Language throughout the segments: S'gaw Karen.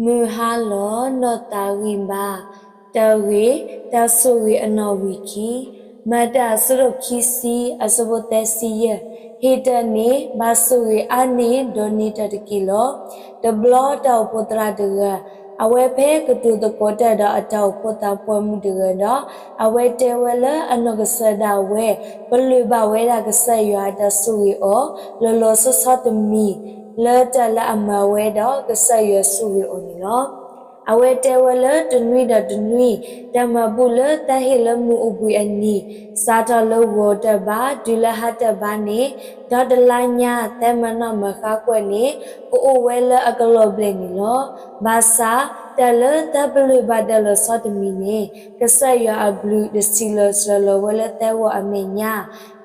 မုၢ်ဟါလီၤနီၢ်သးဂံၢ်ဘါ, တၢ်ဂ့ၢ်, တၢ်ဆိၣ်ဂ့ၤအနီၣ်ဝံာ်ခံ, မၤတၢ်အဆၢဒိၣ်ခံဆံ အဆၢဖိသၢဆံယဲၢ်, ဟ့ၣ်တၢ်န့ၣ် ဘၣ်ဆိၣ်ဂ့ၤအါန့ၢ်ဒိးန့ၢ်တၢ်တက့ၢ်လီၤ. တဘျီတၢ်အိၣ်ဖှိၣ်သရၣ်တဂၤ အဝဲဖဲကတိၤသကိးတၢ်ဒီးအတၢ်အိၣ်ဖှိၣ်သးပှၢ်မုၣ်တဂၤဒီး အဝဲတဲဝဲလၢအနီၢ်ကစၢ်ဒၣ်ဝဲ ပလၢၢ်ဘၣ်ဝဲဒၣ်ကစၢ်ယွၤအတၢ်ဆိၣ်ဂ့ၤအီၤ လီၤလီၤဆီဆီတမံၤ လၢတၢ်လၢအမၤဝဲဒီးကစၢ်ယွၤဆိၣ်ဂ့ၤအီၤန့ၣ်လီၤ. အဝဲတဲဝဲလၢတနွံဒီးတနွံ တၢ်မၤဘူၣ်လၢတၢ်ဟ့ၣ်လၢမုၢ်အိၣ်ဘှံးအနံၤ စးထီၣ်လၢဂီၤတၢ်ဘါ တုၤလၢဟါတၢ်ဘါန့ၣ် ဒီတလါညါ တၢ်မၤနီၣ်မၤဃါကွံာ်န့ၣ် ကအိၣ်ဝဲလၢအကလီၤဘျဲၣ်န့ၣ်လီၤ. ဘၣ်ဆၣ် တၢ်လၢတၢ်ပလၢၢ်ဘၣ်တၢ်လီၤဆီတမံၤန့ၣ် ကစၢ်ယွၤအဘျုးတဆံးလီၤစှၤလီၤဝဲလၢတၢ်ဂီၤအမဲာ်ညါ,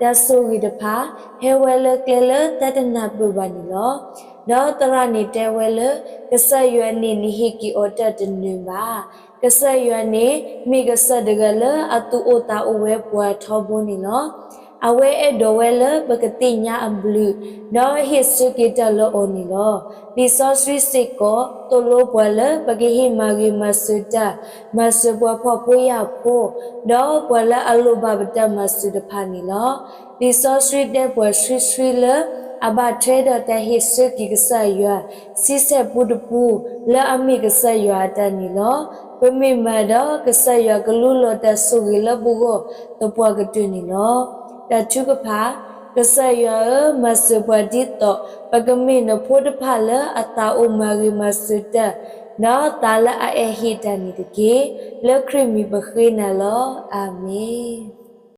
တၢ်ဆိၣ်ဂ့ၤတဖၣ် ဟဲဝဲလၢကျဲလၢတၢ်တနၢ်ပၢၢ်ဘၣ်န့ၣ်လီၤ. ဒီးသရၣ်န့ၣ်တဲဝဲလၢ ကစၢ်ယွၤန့ၣ်နဟ့ၣ်က့ၤအီၤတၢ်တနၢၤဘၣ်. ကစၢ်ယွၤန့ၣ် မ့ၢ်ကစၢ်တဂၤလၢအသူၣ်အိၣ်သးအိၣ်ဝဲပှၤထီဘိန့ၣ်လီၤ. အဝဲအဲၣ်ဒိးဝဲလၢပကသ့ၣ်ညါအဘျုး ဒီးဟ့ၣ်ဆၢက့ၤတၢ်လၢအီၤန့ၣ်လီၤ. လံာ်စီဆှံစ့ၢ်ကီး သိၣ်လိပှၤလၢပကဟ့ၣ်မၤဂ့ၤမၤစၢၤတၢ်, မၤစၢၤပှၤဖှီၣ်ဖိယာ်ဖိ, ဒီးပှၤလၢအလိၣ်ဘၣ်ပတၢ်မၤစၢၤတဖၣ်န့ၣ်လီၤ. လံာ်စီဆှံတဲပှၤဆှံဆှံလၢ အဘၣ်ထွဲဒီးတၢ်ဟ့ၣ်ဆၢက့ၤကစၢ်ယွၤ ဆံဆဲၣ်ပူတပူ လၢအမ့ၢ်ကစၢ်ယွၤအတၢ်န့ၣ်လီၤ. ပမ့ၢ်မၤဒီး ကစၢ်ယွၤကလူလီၤတၢ်ဆိၣ်ဂ့ၤလၢပဂီၢ်သပှၢ်ကတၢၢ်န့ၣ်လီၤ. တၢ်ထုကဖၣ်, ကစၢ်ယွၤဧၢ, မၤစၢၤပှၤဒ်သိး ပကမ့ၢ်နဖိတဖၣ်လၢအသးအိၣ်မၤဂ့ၤမၤစၢၤတၢ်, ဒီးသးလၢအအဲၣ်ဟ့ၣ်တၢ်န့ၣ်တက့ၢ်. လၢခရံာ်မံၤပဃ့နၤလီၤ. အၤမ့ၣ်.